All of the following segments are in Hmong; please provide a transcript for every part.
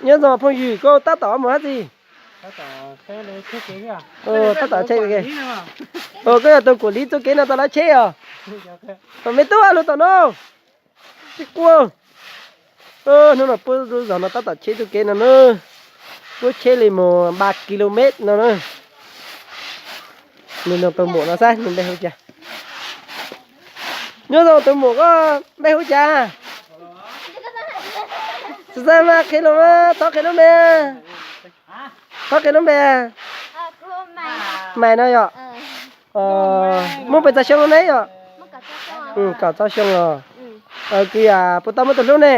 Nyob zoo phooj ywg, koj tab tom mus hab txi? Tab tom tsheb, koj yog tus kuam li txoj kev no tau lawv tsheb os? Me tub, lug tom no. Tsis quaj. Hnub no puab lub zog no tab tom tsheb txoj kev no na. Puab tsheb li mus ba ki lo mev no na. Nug tus muam no saib nws npe hu cas. Nyob zoo tus muam, koj npe hu cas? Xav mas qhia los mas, thov qhia lub npe. Thov qhia lub npe. Maiv no yom. Muaj pes tsawg xyoo ne yom? Kaum tsib xyoo os. Kws yam puas tau muaj tus hlub ne?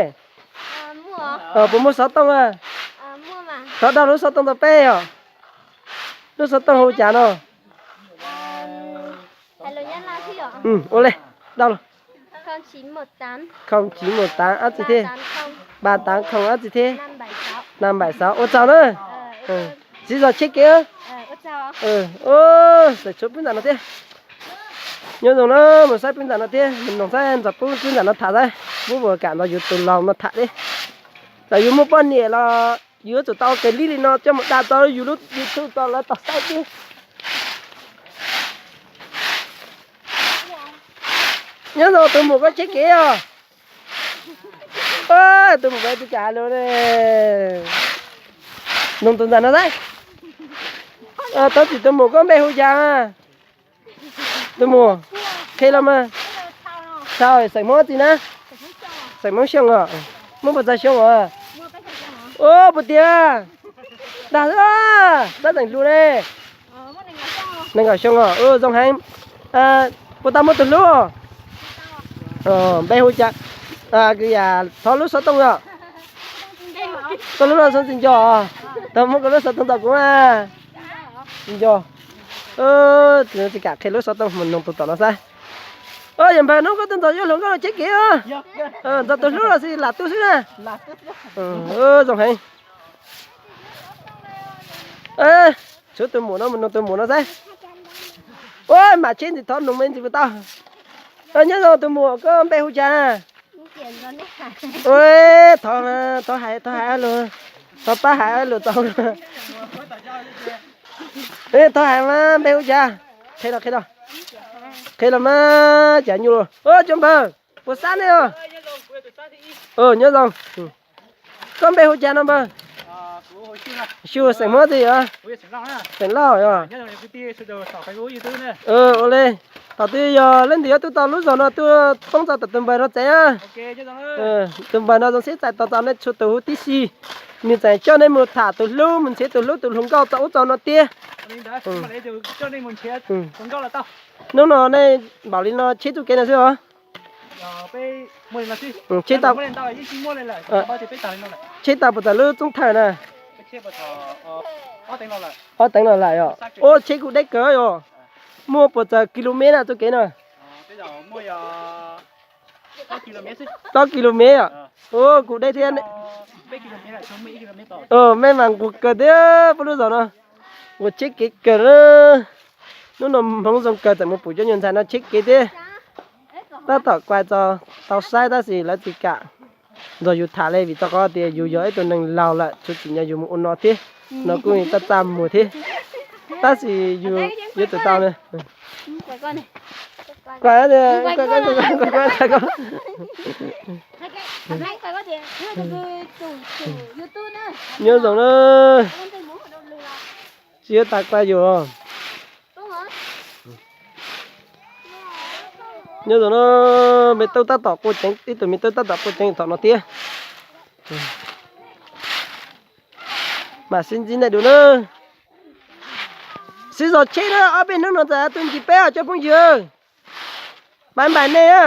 Puas muaj xov tooj a? Thov dag lub xov tooj rau peb yom. Lub xov tooj hu cas no? Ua le, dag los. Không chín một tám, ab tsi thiab? Ba tám không ab tsi thiab? Năm bảy sáu, ua tsaug na. Txiv zog tsheb kev. Txhua peb ntawm no thiab. Nyob zoo na, mus saib peb ntawm no thiab, mus noog saib ntxov pub peb ntawm no tham saib, pub puas kam nrog yus tus laug no tham thiab. Txawm yus muaj poj niam los yus yuav tsum tau ua kev lib li no coj mus dag rau yus lub YouTube rau lawv tau saib thiab. Nyob zoo tus muam, koj tsheb kev os. Tus muam peb tsis kam lus ne. Noog tus ntxhais no saib. Thov txim tus muam, koj npe hu cas? Tus muam, qhia los mas. Thaum xeem Hmoob tsi na? Xeem Hmoob Xyooj os. Muaj puas txog xyoo os? Ua puas tiag? Dag, tab tseem hluas ne. Nees nkaum xyoo os, zoo heev. Puas tau muaj tus hlub? Npe hu cas? Kws yam thov lub xov tooj os. Koj lub no xov tsis nco os. Tau muab koj lub xov tooj tau kuv mas. Tsis nco. Tsis kam qhia lub xov tooj mus noog tus tom no saib. Yog npawg, hnub koj tuaj ntxov yuav hluas nkauj los tsheb kev os. Ntxov tus hlub los xij lam tuaj xwb na. Zoo heev. Tshuav tus muam no mus noog tus muam no saib. Ua mam tsheb ntxiv thov noog me ntsis puas tau. Nyob zoo tus muam, koj npe hu cas? Thov, thov hais, thov hais lus, thov pab hais lus tau. Thov hais mas npe hu cas? Qhia los, qhia los, qhia los mas cas nyuj. Ua cov npawg, puas xab ne os? Nyob zoo. Koj npe hu cas no npawg? Xyu, xeem Hmoob tsi os? Xeem Lauj os. Ua le, thaum twg yog leej twg yuav tuaj tau lub zog no tuaj poob rau tom tus npawg no tsev na. Tus npawg no zoo siab txais tos txais nej txhua tus huv tib si. Nws tseem coj nej mus tham tus hlub, mus nrhiav tus hlub tus hluas nkauj txog ub txog no tiag. Hnub no nej npaum li no tsheb txoj kev no xwb os. Tsheb tau, tsheb tau puas txog lub txoob thawj na? Ob teev no lawm os. Ua tsheb kuj deb kawg yom. Muaj puas txog kis lus mev na txoj kev no? Plaub kis lus mev os. Ua kuj deb thiab. Mej mas nquag kawg thiab puab lub zos no. Ua tsheb kev kawg. Hnub no hmoov zoo kawg txawm mus pum cov nyuag ntxhais no tsheb kev thiab. Tab tom kuaj tau saib tab sis lawv tsis kam nrog yus tham li vim rau qhov tias yus yog ib tug neeg laug lawm txhua tsim nyog yus mus ua no thiab. No kuj txaj txaj muag thiab. Tab sis yus yuav tsum tau. Nyob zoo na. Tsis yuav tas kuaj yus. Nyob zoo na, me tub tab tom quaj ceev, ib tug me tub tab tom quaj ceev thaum no thiab. Mam sib ntsib nej dua na. Sib zog tsheb na, ob peb hnub no txawm tuaj ntsib peb os cov phooj ywg. Pais npaim nej na.